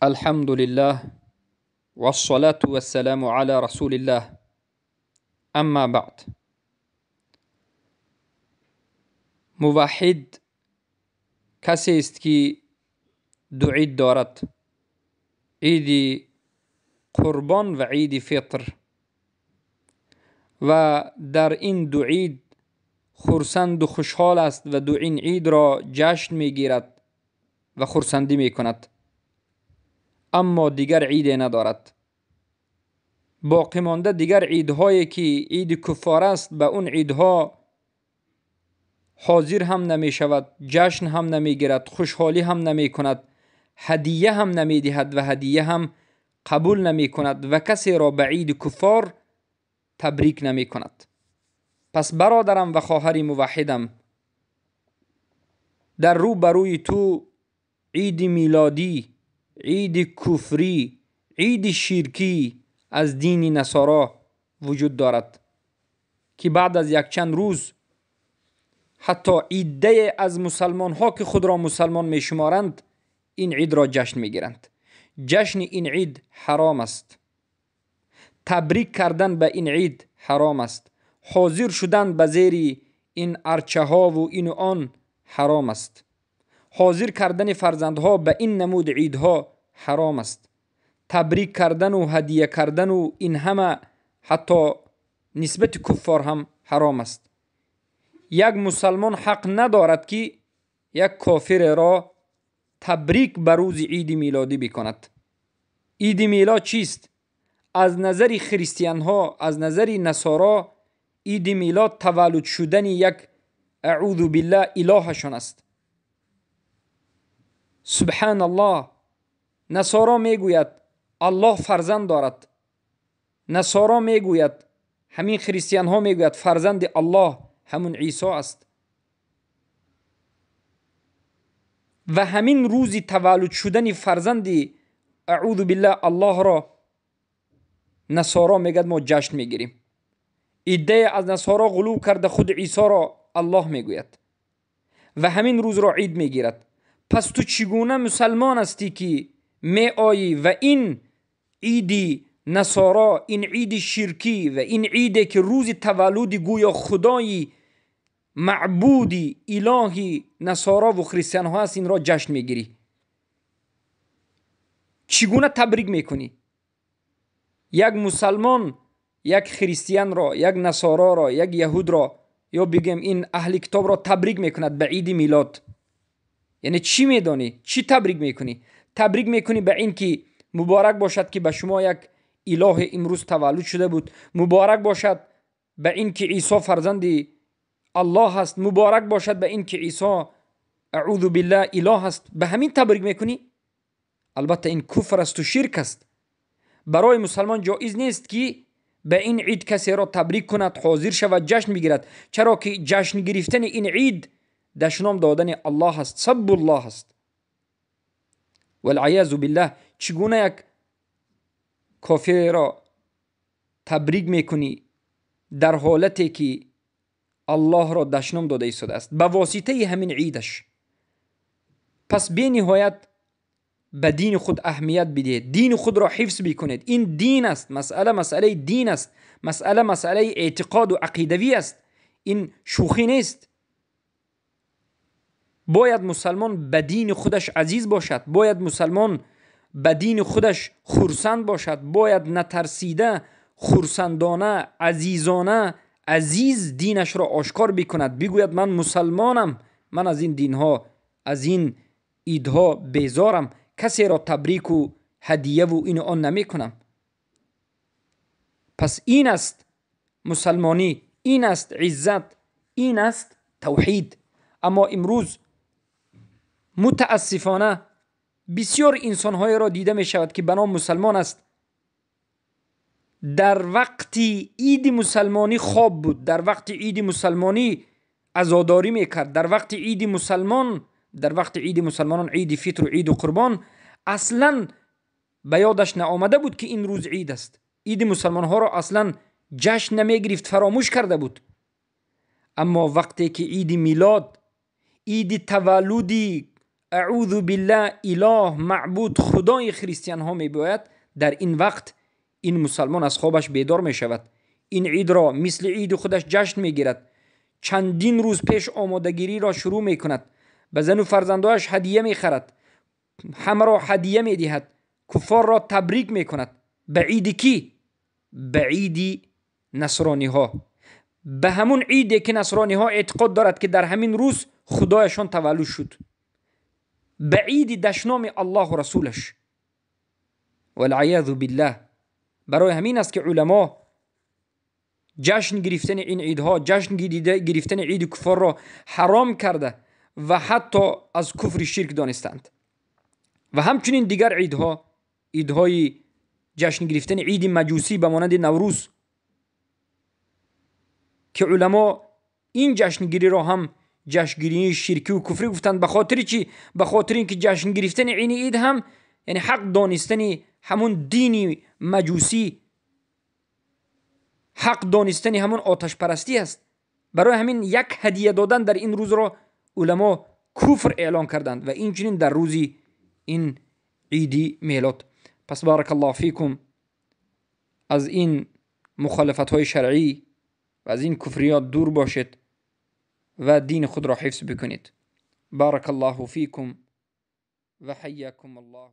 الحمد لله والصلاة والسلام على رسول الله اما بعد. موحد کسی است که دو عید دارد، عید قربان و عید فطر، و در این دو عید خرسند و خوشحال است و دو این عید را جشن میگیرد و خرسندی میکند، اما دیگر عید ندارد. باقی مانده دیگر عیدهایی که عید کفار است، به اون عیدها حاضر هم نمی شود، جشن هم نمی گیرد، خوشحالی هم نمی کند، هدیه هم نمی دهد و هدیه هم قبول نمی کند و کسی را به عید کفار تبریک نمی کند. پس برادرم و خواهر موحدم، در رو بروی تو عید میلادی، عید کفری، عید شرکی از دین نصارا وجود دارد که بعد از یک چند روز حتی عده از مسلمان ها که خود را مسلمان می شمارند این عید را جشن می گیرند. جشن این عید حرام است، تبریک کردن به این عید حرام است، حاضر شدن به زیر این ارچه ها و این و آن حرام است، حاضر کردن فرزندها به این نمود عیدها حرام است، تبریک کردن و هدیه کردن و این همه حتی نسبت کفار هم حرام است. یک مسلمان حق ندارد که یک کافر را تبریک به روز عید میلادی بکند. عید میلاد چیست؟ از نظر خریستیان ها، از نظر نصارا، عید میلاد تولد شدن یک اعوذ بالله الهشان است. سبحان الله. نصارا میگوید الله فرزند دارد، نصارا میگوید، همین خریستیان ها میگوید فرزند الله همون عیسی است. و همین روزی تولد شدن فرزند اعوذ بالله الله را نصارا میگد ما جشن میگیریم. عده از نصارا غلو کرده خود عیسی را الله میگوید و همین روز را عید میگیرد. پس تو چگونه مسلمان هستی که می آیی و این عیدی نصارا، این عید شرکی و این عیده که روز تولد گویا خدایی معبودی الهی نصارا و خریستیان ها هست، این را جشن میگیری؟ چگونه تبریک میکنی؟ یک مسلمان یک خریستیان را، یک نصارا را، یک یهود را، یا بگیم این اهل کتاب را تبریک میکند به عید میلاد. یعنی چی میدانی؟ چی تبریک میکنی؟ تبریک میکنی به این که مبارک باشد که به شما یک اله امروز تولد شده بود، مبارک باشد به این که عیسی فرزند الله است، مبارک باشد به این که عیسی اعوذ بالله اله است. به همین تبریک میکنی؟ البته این کفر است و شرک است. برای مسلمان جایز نیست که به این عید کسی را تبریک کند، حاضر شود، جشن بگیرد، چرا که جشن گرفتن این عید دشنام دادن الله است، سب الله است. والعیاذ بالله. چگونه یک کافر را تبریک میکنی در حالتی که الله را دشنام داده ایستاده است به واسطه همین عیدش؟ پس بی نهایت به دین خود اهمیت بدهید، دین خود را حفظ بکنید. این دین است، مسئله مسئله دین است، مسئله مسئله اعتقاد و عقیدوی است، این شوخی نیست. باید مسلمان به دین خودش عزیز باشد، باید مسلمان به دین خودش خرسند باشد، باید نترسیده، خرسندانه، عزیزانه، عزیز دینش را آشکار بکند، بگوید من مسلمانم، من از این دینها، از این عیدها بیزارم، کسی را تبریک و هدیه و این آن نمی کنم. پس این است مسلمانی، این است عزت، این است توحید. اما امروز متاسفانه بسیار انسانهای را دیده می شود که به نام مسلمان است، در وقت عید مسلمانی خواب بود، در وقت عید مسلمانی عزاداری میکرد، در وقت عید مسلمان، در وقت عید مسلمانان، عید فطر و عید قربان، اصلا به یادش نآمده بود که این روز عید است. عید مسلمان ها را اصلا جشن نمیگرفت، فراموش کرده بود. اما وقتی که عید میلاد، عید تولدی اعوذ بالله اله، معبود، خدای خریستیان ها میباید، در این وقت این مسلمان از خوابش بیدار میشود، این عید را مثل عید خودش جشن میگیرد، چندین روز پیش آمادگیری را شروع میکند، به زن و فرزندانش هدیه میخرد، همه را هدیه میدهد، کفار را تبریک میکند. به عید کی؟ به عید نصرانی ها، به همون عیدی که نصرانی ها اعتقاد دارد که در همین روز خدایشان تولد شد، به عید دشنام الله و رسولش، والعیاذ بالله. برای همین است که علما جشن گرفتن این عیدها، جشن گرفتن عید کفار را حرام کرده و حتی از کفر شرک دانستند. و همچنین دیگر عیدها، عیدهای جشن گرفتن عید مجوسی به مانند نوروز که علما این جشنگیری را هم جشنگیری شرکی و کفری گفتند. به خاطر چی؟ به خاطر اینکه جشن گرفتن این عید هم یعنی حق دانستن همون دینی مجوسی، حق دانستن همون آتش پرستی است. برای همین یک هدیه دادن در این روز را علما کفر اعلان کردند و این چنین در روزی این عیدی میلاد. پس بارک الله فیکم، از این مخالفت های شرعی و از این کفریات دور باشید و دین خود را حفظ بکنید. بارک الله فیکم و حیاکم الله.